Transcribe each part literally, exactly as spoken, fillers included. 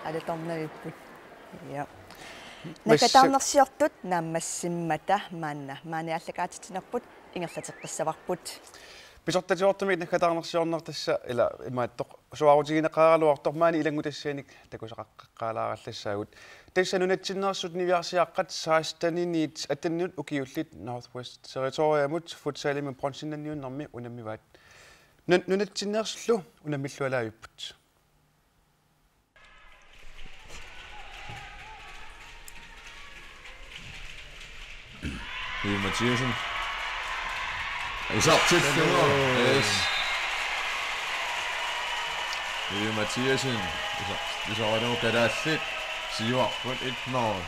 alutornavipput. Ja. Massa- Naggataarnersiortut naammassimmata maanna maani aallakaatitsinerput ingerlateqqissavarput. Pisortatigoortumik naggataarnersiorneq tassa ila imaattoq suaarutigineqaraluartoq maani ilanngutassianik takusaqaqqaalaarallassaagut. Tassa nunatsinneersut niviarsiaqqat seksteniit attenut ukiullit Northwest Territoriamut futsalimi bronzenniunnermi unammivaat. Nun-, nunatsinneersullu unammillualaavipput. Vivi Mathiassen. Isortillugu. Yes. Vivi Mathiassen. Isor-, isoralugu kalaallit. Siuarput et nul.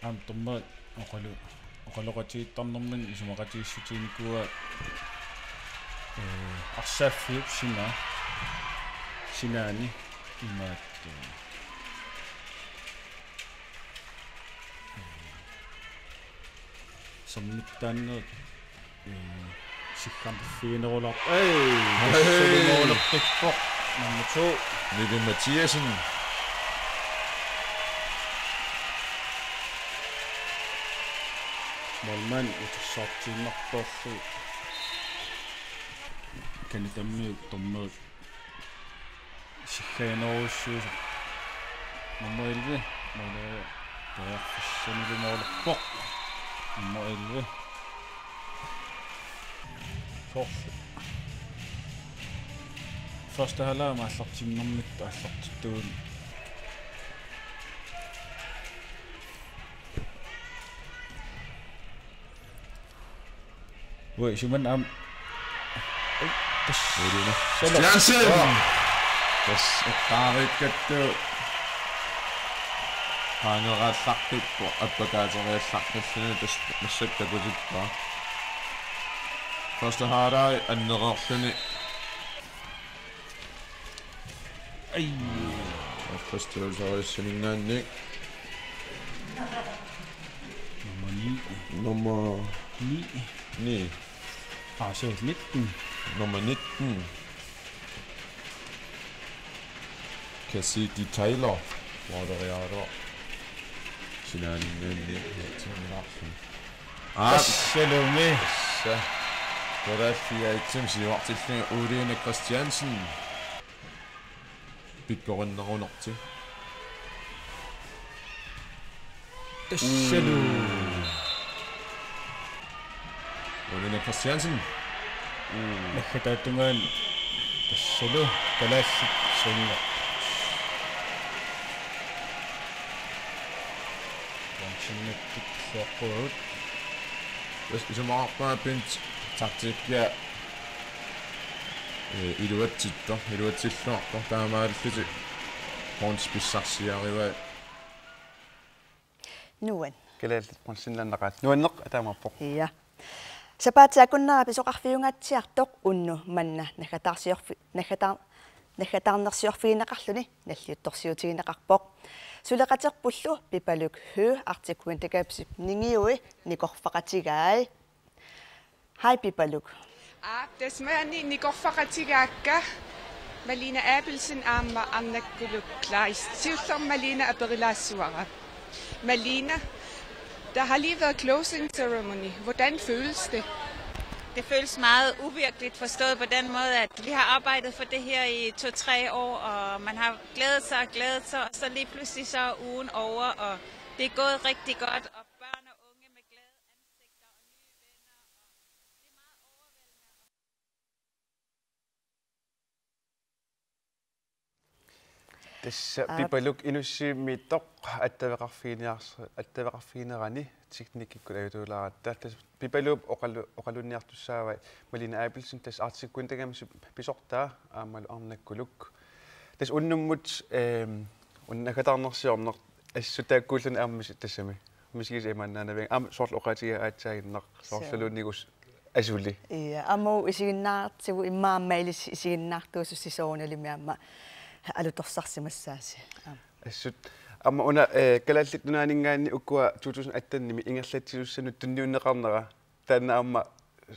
Aamma dommerit oqalu-, oqaloqatigiittarnermini isumaqatigiissutiginikuuaat, ee, arsaaffiup sina-, sinaani imaattoq. Sermittaannerit, ee, siggarnerfiginerular-, ej, tassalu målerpippoq. Nummer to. Vivi Mathiassen. Målmand utersaartiinnartorlu. Canadamiut dommerit siggaginerujussuusut. Nummer elleve, nummer, periarfissanilu målerpoq. Nummer elleve. Soorlu første halvleg aallartinnermik aallartittugut. Ui, siman am. Ui, tassa. Ui, Rune. Salo. Christiansen! Aa. Tassa eqqaariikkattu. Qaangeraallarpippoq, appakaateriallarpalluni tassa massakkut takutippaa. Første halvleg annereerluni. Ai. Opførstørrelsesoriginalnik. Nummer ni. Nummer ni. Ni. Ah, så nitten. Nummer nitten. Cassidy Taylor. Hvor er det, jeg er der? Sinaaninngaanniit Henriksen. Aap. Tassalumi. Tassa. Kalaallit F-imi siuartilluni Uliina Christiansen. Pikkorinnerunertik. Tassalu. Mm. Uliina Christiansen. Mm. Naggataata tungaanut tassalu kalaallit svinga. Bronzenikkut soorluugut. Tassa isumaqarpunga Bent taktikkia, ee, iluatsittoq, iluatsilluartoq taamaalillutik bronze pissarsiarivaat. Nuann. Kalaallit bronzeninngaanniit nuanneq taamaappoq. Ja. Sapaatip akunnera pisoqarfiungaatsiartoq unnu manna naggataarsiorfi-, naggataar-, naggataarnersiorfigineqarluni nalliuttorsiutigineqarpoq. Suleqaterpullu Pipaluk Høegh Arctic Winter Gamesip ningiui nikorfaqatigai. Hej Pipaluk. Aap, tassa maani nikorfaqatigaakka Malene Abelsen aamma Arnakkuluk Kleist. Siullermik Malene aperilaassavara. Malene, der har lige været closing ceremony. Hvordan føles det? Det føles meget uvirkeligt, forstået på den måde, at vi har arbejdet for det her i to-tre år, og man har glædet sig og glædet sig, og så lige pludselig så er ugen over, og det er gået rigtig godt, og børn og unge med glade ansigter og nye venner, og det er meget overvældende. Tassa Aap. Pipaluk Inussivimmiittoq attaveqarfiginiars-, attaveqarfiginerani teknikkikkut ajutuulaaratta. Tassa Pipaluup oqalu-, oqalunniartussaavai Malene Abelsen, tassa Arctic Winter Gamesip pisortaa aammalu Arnakkuluk. Tassa unnummut, ehm, una naggataarnersiorneq assut taakkuulluni aamma mis-, tassami. Misigisaq imaannaanavianngilaq. Aamma soorlu oqaatigaa aatsaaginnaq. Suu. Soorluluunniit asuli. Ja, aamma isiginnaartigu immaqa aamma ilissi isiginnaartuusussi soorunalimi aamma alutorsarsimassaasi. Aamma. Assut. Aamma una, eh, Kalaallit Nunaanninngaanniit ukua to tusind atten-imi ingerlatsisussanut tunniunneqarnera. Taanna aamma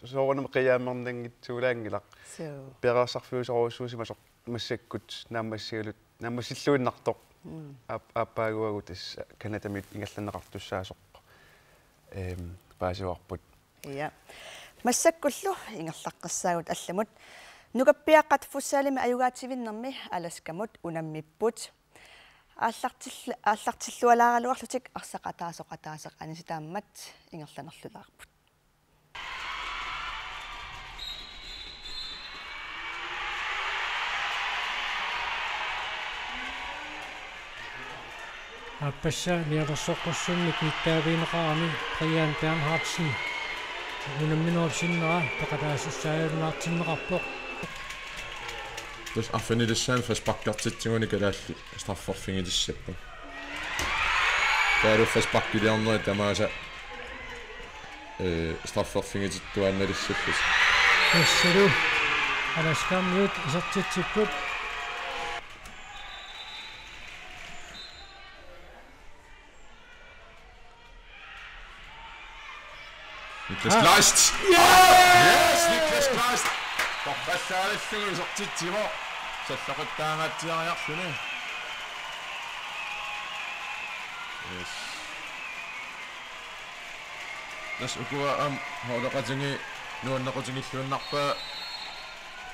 soorunami qiimmernanngitsuulaanngilaq. Suu. Piareersarfiusorujussuusimasoq massakkut naammassigalugu, naammassilluinnartoq. Mm. Aap-, aappaaguagu tassa Canadamiut ingerlanneqartussaasoq, ehm, paasivarput. Ja. Massakkullu ingerlaqqissaagut allamut. Nukappiaqqat futsalimi ajugaatsivinnermi Alaskamut unammipput. Aallartill-, aallartillualaaraluarlutik arsaq ataaseq ataaseq anisitaammat ingerlanerlulaarput. Aappassaa nialersoqqussummik nittaavigineqarami Brian Bernhardsen unamminerup sinnera peqataasussaajunnaartinneqarpoq. Tassa arfinilissaani frisparkertitsiguni kalaallit strafferfigilissapput. Taavalu frisparkiliornerit tamaasa, eh, strafferfigitittuaannalissallutik. Tassalu Alaskarmiut isertitsipput. Niklas Kleist! Yes, Niklas Kleist! Torrallaarillugu isertitsivoq. Salloqittaangaatsiariarluni. Yes. Tassa ukua aamma holdaqatigiit nuannequtigilluinnarpaa,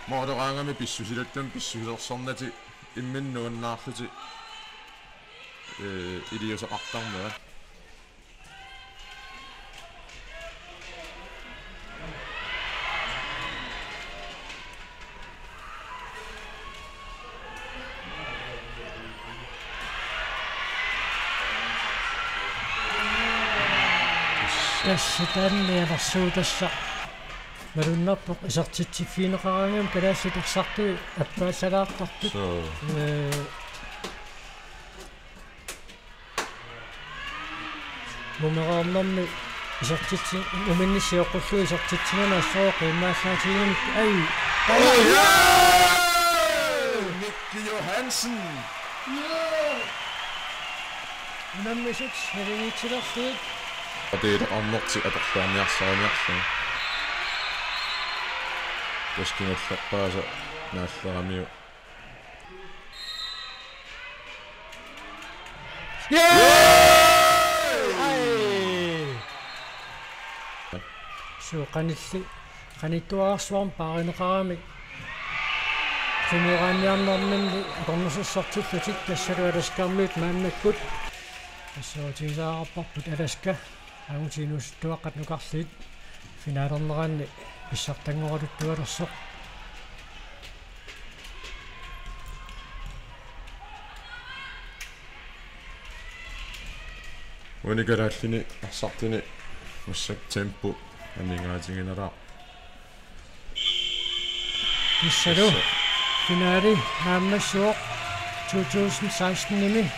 mooleraangami pissusilattumi pissusilersornatik imminnut nuannaarlutik, eh, iliuuseqartarnerat. Tassa taanna nialersuutassaq malunnarpoq isertitsiffigineqaraangamik kalaallit arsartui appaallalaartartut. Suu. Ee, mumereernermi isertitsi-, muminni sioqqullugu isertitsinermi assut qiimmaallaatigigamikku, ai. Oh, yeah! Mikki Johansen. Unammisut naligiitsilerlutik. Atiileqarnertik atorluarniarsariniarlugit. Tassa kingullerpaasa naalleramiuk. Yay! Ai! Suu, qanilli-, qanittuararsuarmik paarineqaramik. Sumiigaanniarnerminni akornusersortillutik tassalu Alaskarmiut maannakkut. Tassaatigisaqarparput Alaska. Angutit inuusuttuaqqat nukarliit finalerneranni pissartanngoraluttualersoq. Uani kalaallini arsartuni massakkut tempo amigaatiginalaaq. Tassalu. Tassa. Finale naammassivoq to tusind seksten-imi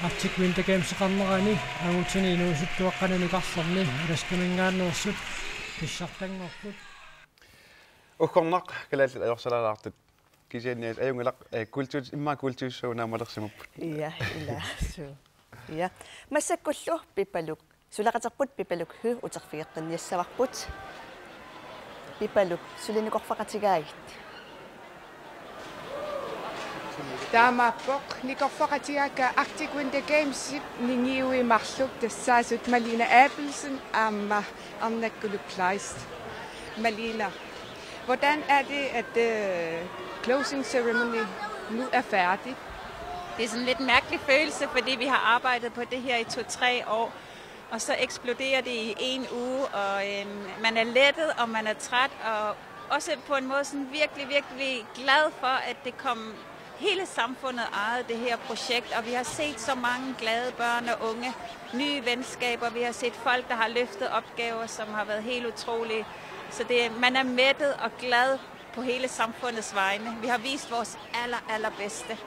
Arctic Winter Games-eqarnerani angutini inuusuttuaqqani nukarlerni Alaskaminngaanneersut pissartanngorput. Uggornaq kalaallit ajorsalaalaartut. Kisianni ajunngilaq, eh, kuultiut-, immaqa kuultiussagut naammalersimapput. Ja, ilaa, suu. Ja. Massakkullu Pipaluk. Suleqaterput Pipaluk Høegh uterfigeqqinniassavarput. Pipaluk, suli nikorfaqatigaagit? Taamaappoq, nikorfaqatigaakka Arctic Winter Games-ip ningiuit marluk tassaasut Malene Abelsen aamma Arnakkuluk Kleist. Malene, hvordan er det, at, øh, closing ceremony nu er færdig? Det er sådan lidt en mærkelig følelse, fordi vi har arbejdet på det her i to-tre år. Og så eksploderer det i en uge, og, øhm, man er lettet, og man er træt, og også på en måde sådan virkelig, virkelig glad for, at det kom Hele samfundet ejede det her projekt, og vi har set så mange glade børn og unge, nye venskaber. Vi har set folk, der har løftet opgaver, som har været helt utrolige. Så det, man er mættet og glad på hele samfundets vegne. Vi har vist vores aller, allerbedste.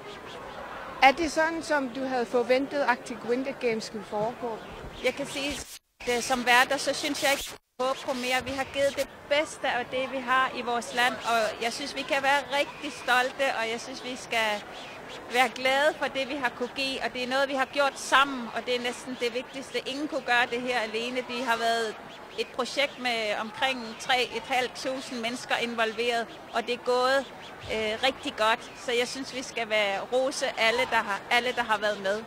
Er det sådan, som du havde forventet, Arctic Winter Games skulle foregå? Jeg kan sige, at øh, som værter, så synes jeg ikke, håbe på mere. Vi har givet det bedste af det, vi har i vores land, og jeg synes, vi kan være rigtig stolte, og jeg synes, vi skal være glade for det, vi har kunne give, og det er noget, vi har gjort sammen, og det er næsten det vigtigste. Ingen kunne gøre det her alene. Det har været et projekt med omkring tre et halvt tusind mennesker involveret, og det er gået øh, rigtig godt. Så jeg synes, vi skal være rose alle, der har, alle, der har været med.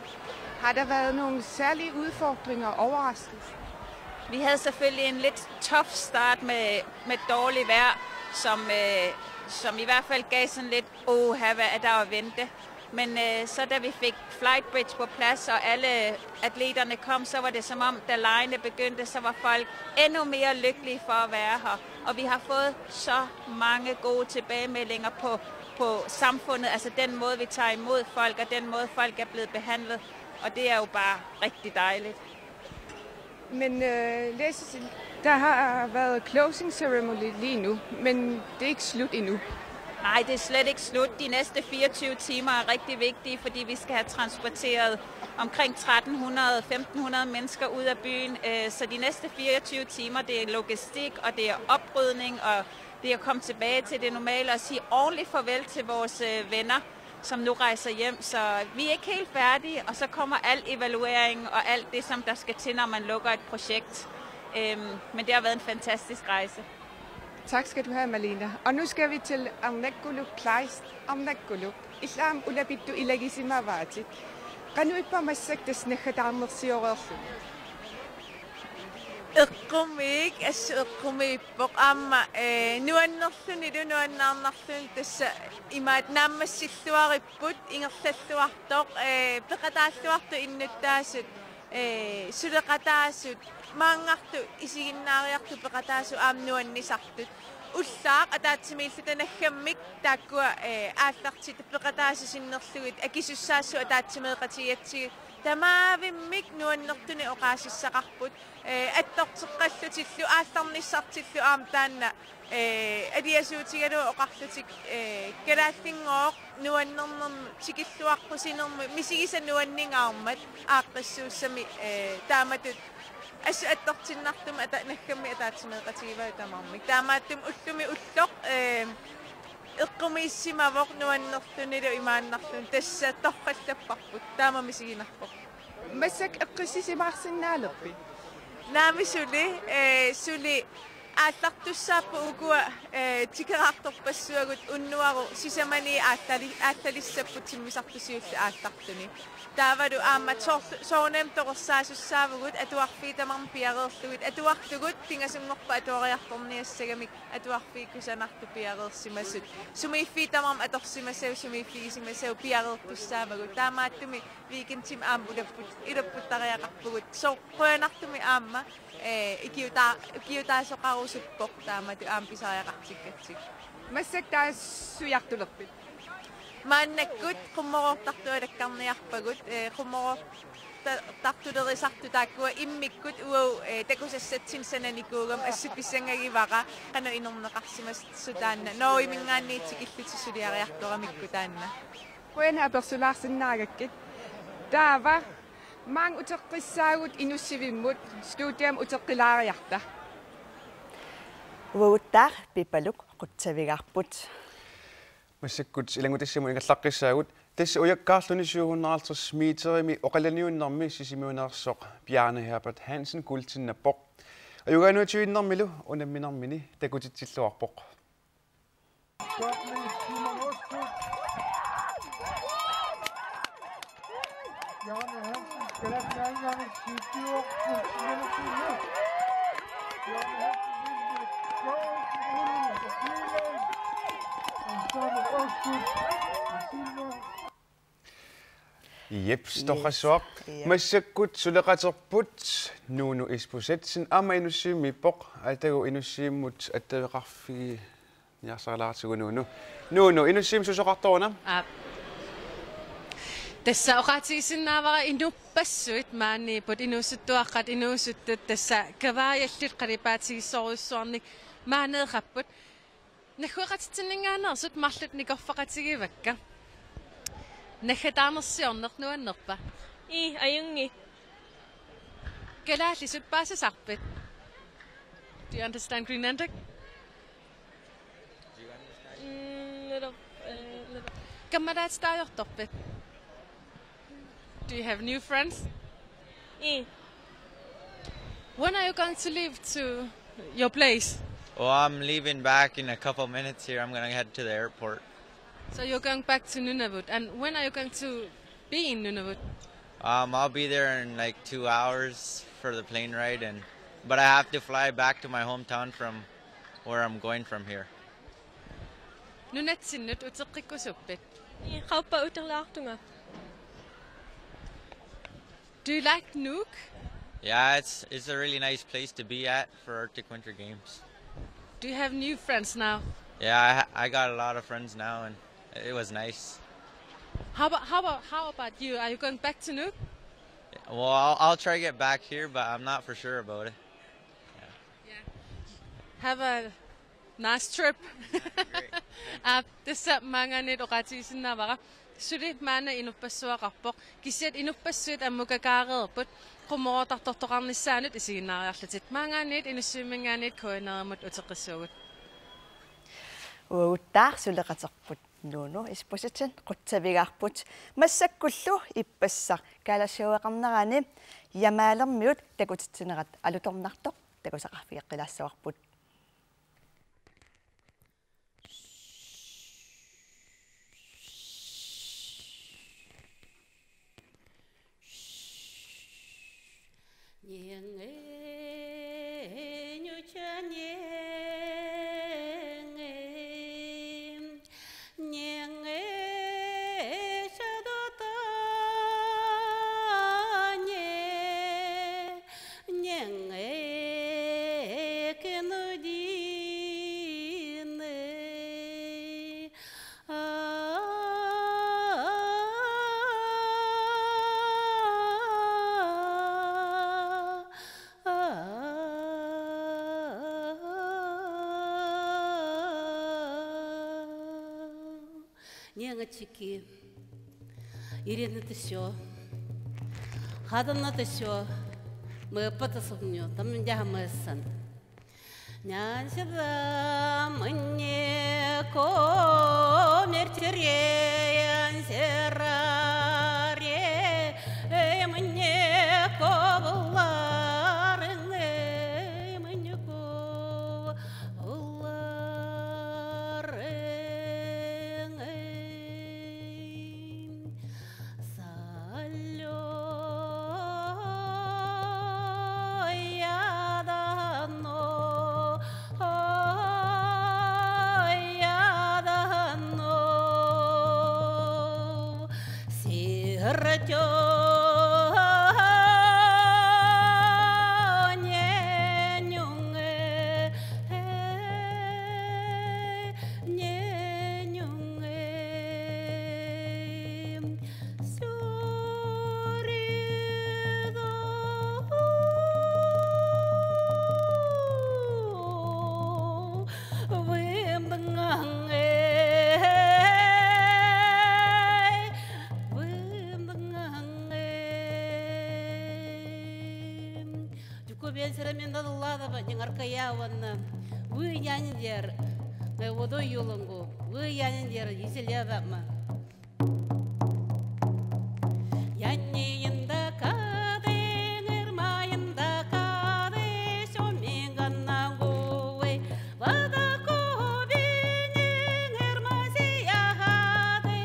Har der været nogle særlige udfordringer og overraskelser? Vi havde selvfølgelig en lidt tough start med, med dårligt vejr, som, øh, som i hvert fald gav sådan lidt, åh, hvad er der at vente? Men øh, så da vi fik Flightbridge på plads, og alle atleterne kom, så var det som om, da legene begyndte, så var folk endnu mere lykkelige for at være her. Og vi har fået så mange gode tilbagemeldinger på, på samfundet, altså den måde, vi tager imod folk, og den måde, folk er blevet behandlet. Og det er jo bare rigtig dejligt. Men øh, læs, der har været closing ceremony lige nu, men det er ikke slut endnu. Nej, det er slet ikke slut. De næste fireogtyve timer er rigtig vigtige, fordi vi skal have transporteret omkring tretten hundrede, femten hundrede mennesker ud af byen. Øh, så de næste fireogtyve timer, det er logistik, og det er oprydning, og det er at komme tilbage til det normale og sige ordentligt farvel til vores øh, venner, som nu rejser hjem. Så vi er ikke helt færdige, og så kommer al evaluering og alt det, som der skal til, når man lukker et projekt. Øhm, men det har været en fantastisk rejse. Tak skal du have, Malene. Og nu skal vi til Arnakkuluk Kleist. Arnakkuluk. Illam ulapittu ilagisimavaatit. Qanoq ippa massakkut tassa naggataarnersioreerlugu? Eqqumiik, assut eqqumiippoq aamma, eh, nuannerlunilu nuannaarnarluni tassa imaat naammassilluaripput, ingerlalluartoq, eh, peqataalluartut innuttaasut, eh, suleqataasut, maanngartut isiginnaariartut peqataasut aamma nuannisartut. Ullaaq ataatsimiilluta naggammik taakkua, eh, aallartitat peqataasut sinnerlugit akisussaassut ataatsimeeqatigigatsigit tamaavimmik nuannertunik oqaasissaqarput, eh, attorteqqallutillu aallarnissartillu aamma taanna, eh, aliasuutigalugu oqarlutik, eh, kalaallinngooq nuannernermut tikilluaqqusinermut misigisat nuanningaarmat aaqqissuussami, eh, taamatut assut attortinnartumik ata-, naggammik ataatsimeeqatigivagut tamarmik. Taamaattumik ullumi ulloq, eh, eqqumiissimavoq nuannerlunilu imaannarluni, tassa torrallapparput, taama misiginarpoq. Massakkut eqqissisimaarsinnaalerpit? Naamik suli, eh, suli aallartussaapput ukua, eh, tikeraartorpassuagut unnuaru sisamani aallali-, aallalissapput timmisartusiullu aallartuni. Taavalu aamma soor-, soorunami torersaasussaavagut atuarfiit tamarmik piareerlugit, atuarlugut pingasunngorpat atuariartorniassagamik atuarfiit kusanartut piareersimasut. Sumiiffiit tamarmik atorsimasagut, sumiiffigisimasagut piareertussaavagut. Taamaattumik weekendimi aamma ulapput-, ulapputtariaqarpugut. Soorlu qujanartumik aamma, eh, ikiutaa-, ikiutaasoqarusuppoq taamatut aamma pisariaqartikkatsigu. Massakkut taava suiartulerpit? Maannakkut qummoroortartualakkarniarpagut, eh, qummoroor-, ta-, tartulerisartut taakkua immikkut uagut, eh, takusassatsinnik sananikuugama assut pissangagivara qanoq inerneqarsimasoq taanna. Norgeminngaanniit tikillutik suliariartoramikku taanna. Qujanaq apersulaarsinnaagakkit. Taava maanga uteqqissaagut Inussivimmut, studiami uteqqilaariarta. Uaguttaaq Pipaluk qutsavigaarput. Massakkut ilanngutissat ingerlaqqissaagut. Tassa ujakkaarluni syv hundrede og halvtreds meterimi oqallanniunnermi Sisimiuneersoq Bjarne Herbert Hansen kuultinnappoq. Ajugaannuitsivinnermilu unamminermini takutitsilluarpoq. Jep, torrassuaq. Jep. Massakkut suleqaterput Nuunu Isbosethsen aamma Inussivimmiippoq, atagu Inussivimmut attaveqarfiginiarsarilaartigu Nuunu. Nuunu, Inussivimmi susoqartoruna? Aap. Tassa oqaatigisinnaavara inuppassuit maaniipput, inuusuttuaqqat inuusuttut, tassa kavaajallit qalipaatigissorujussuarnik maaneeqapput. Naggueqatitsinninngaanneersut marluk nikorfaqatigivakka. Naggataarnersiorneq nuannerpa? Ii, ajunngilaq. Kalaallisut paasisarpit? Do you understand Greenlandic? Mm, little, uh, little. Kammalaatitaajortorpit? Do you have new friends? Ii. When are you going to leave to your place? Oh, I'm leaving back in a couple minutes here. I'm gonna head to the airport. So you're going back to Nunavut. And when are you going to be in Nunavut? Um, I'll be there in, like, two hours for the plane ride, and, but I have to fly back to my hometown from where I'm going from here. Nunatsinnut uteqqikkusuppit? Ii, qauppaa, uterlaartunga. Do you like Nuuk? Yeah, it's, it's a really nice place to be at for Arctic Winter Games. Do you have new friends now? Yeah, I, ha- I got a lot of friends now, and it was nice. How about, how about, how about you? Are you going back to Nuuk? Well, I'll, I'll try to get back here, but I'm not for sure about it. Yeah. Have a nice trip. Yeah, great. Thank you. Aap, tassa maanngaanniit oqaatigisinnaavara. Suli maanna inuppassuaqarpoq. Kisianni inuppassuit ammukakaareerput. Qummoroortartortoqarnissaanut isiginnaariarlutit. Maanngaanniit Inussivimminngaanniit K N R-imut uteqqissuugut. Uaguttaaq suleqaterput Nuunu Isbosethsen qutsavigaarput. Massakkullu ippassaq Kaalashowaqarnerani Jamaalermiut takutitsinerat alutornartoq takusaqarfigeqqilaassavarput. Niangatsikki. Ilinnut tassa. Qatanut tassa. Meeqqatassorniu. Tamminjaha meessan. Nyansida manye ko mertirie anserarie. Manye ko bularenge. Manye ko Tukubian sira minda lada ba ningar kaya wana. Wi nyanyi jer. Ngai wodo yulungu. Wi nyanyi jer. Yisilia ba ma. Yanyi inda kade, ngirma inda kade, shomingan nangu we. Vada ko bini, ngirma siya hade,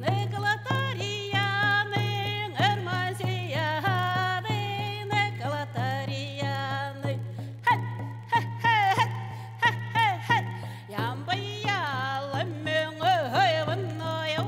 nekla tariyane, ngirma siya hade, nekla tariyane. Hey, hey, hey, hey, hey, hey, hey. Yambaya lemeng, hey, hey, vanna ya.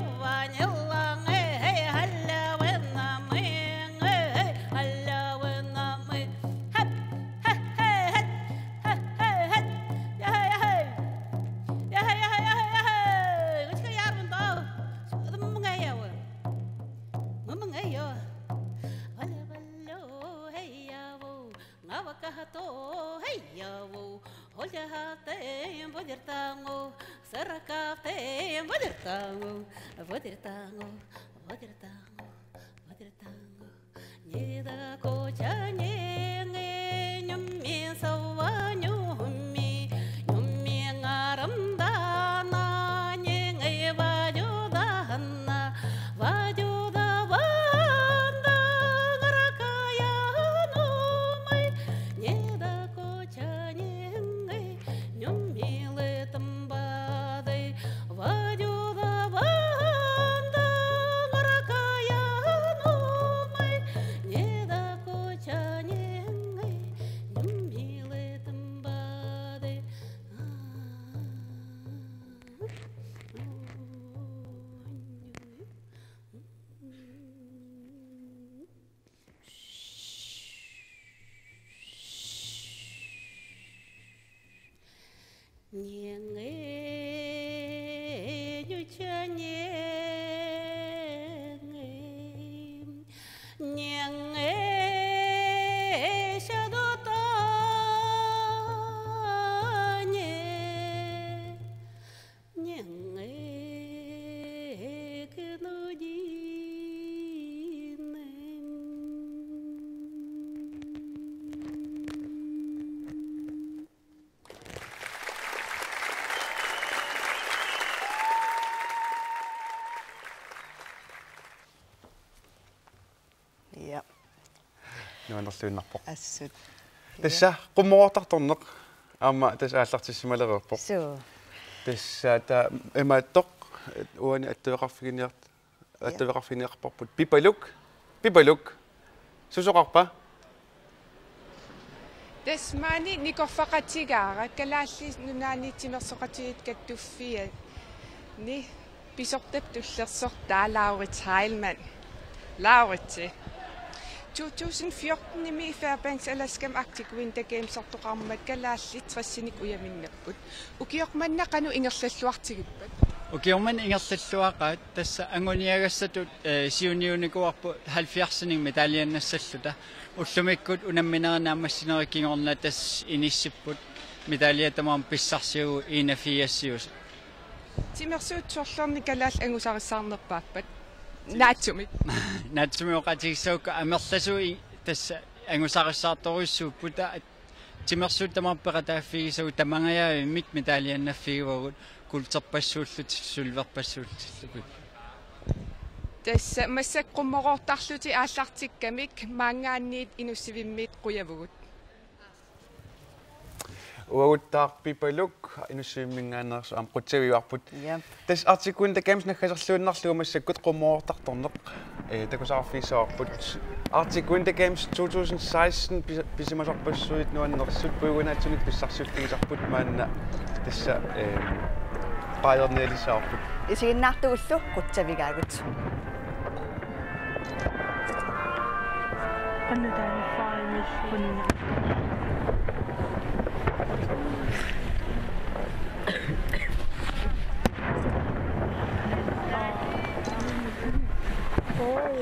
Ja. Nuannerluinnarpoq. Assut. Tassa qummoroortartorneq aamma tassa aallartissimalereerpoq. Suu. Tassa ta imaattoq uani attaveqarfiginiart-, ja, attaveqarfiginiarparput Pipaluk. Pipaluk. Susoqarpa? Tassa maani nikorfaqatigaara Kalaallit Nunaanni Timersoqatigiit Kattuffianni pisortap tullersortaa Laurits Heilmann. Lauritsi. To tusind fjorten-imi Fairbanks Alaskami Arctic Winter Games-ortoqarmat kalaallit tressinik ujaminnapput. Ukioq manna qanoq ingerlalluartigippat? Ukioq manna ingerlalluaqaat, tassa anguniagassatut, eh, siunniunikuuarput halvfjerdsinik medaljanassalluta. Ullumikkut unamminerit naammassinerit kingorna tassa inissipput, medaljat tamaasa pissarsiugut enogfirsiusut. Timersuutit sorlerni kalaallit angusarissaarnerpaappat? Naatsumik. Naatsumik oqaatigissagukku amerlasuut i-, tassa angusarissaartorujussuupput, ta-, timersuutit tamaasa peqataaffigisagut tamangajavimmik medaljanaffigivagut, kuulterpassuullutik, sølverpassuullutik. Tassa massakkut qummoroortarlutik aallartikkamik maanngaanniit Inussivimmiit qujavugut. Uaguttaaq Pipaluk Inussivimminngaanneersoq aamma qutsaviuarput. Ja. Tassa Arctic Winter Games naggaserluinnarlugu massakkut qummoroortartorneq, eh, takusaqarfigissavarput. Arctic Winter Games to tusind seksten pis-, pisimasorpassuit nuannersut puiugunaatsunik pissarsiffigisarput maanna tassa, eh, qaajornialissavarput. Isiginnaartugullu qutsavigaagut. Qanoq taanna fire machine? Oh.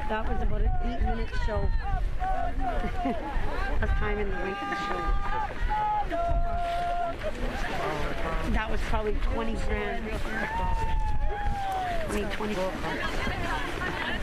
That was about an eight-minute show. That's time in the length of the show. That was probably twenty grand. Twenty, twenty-five.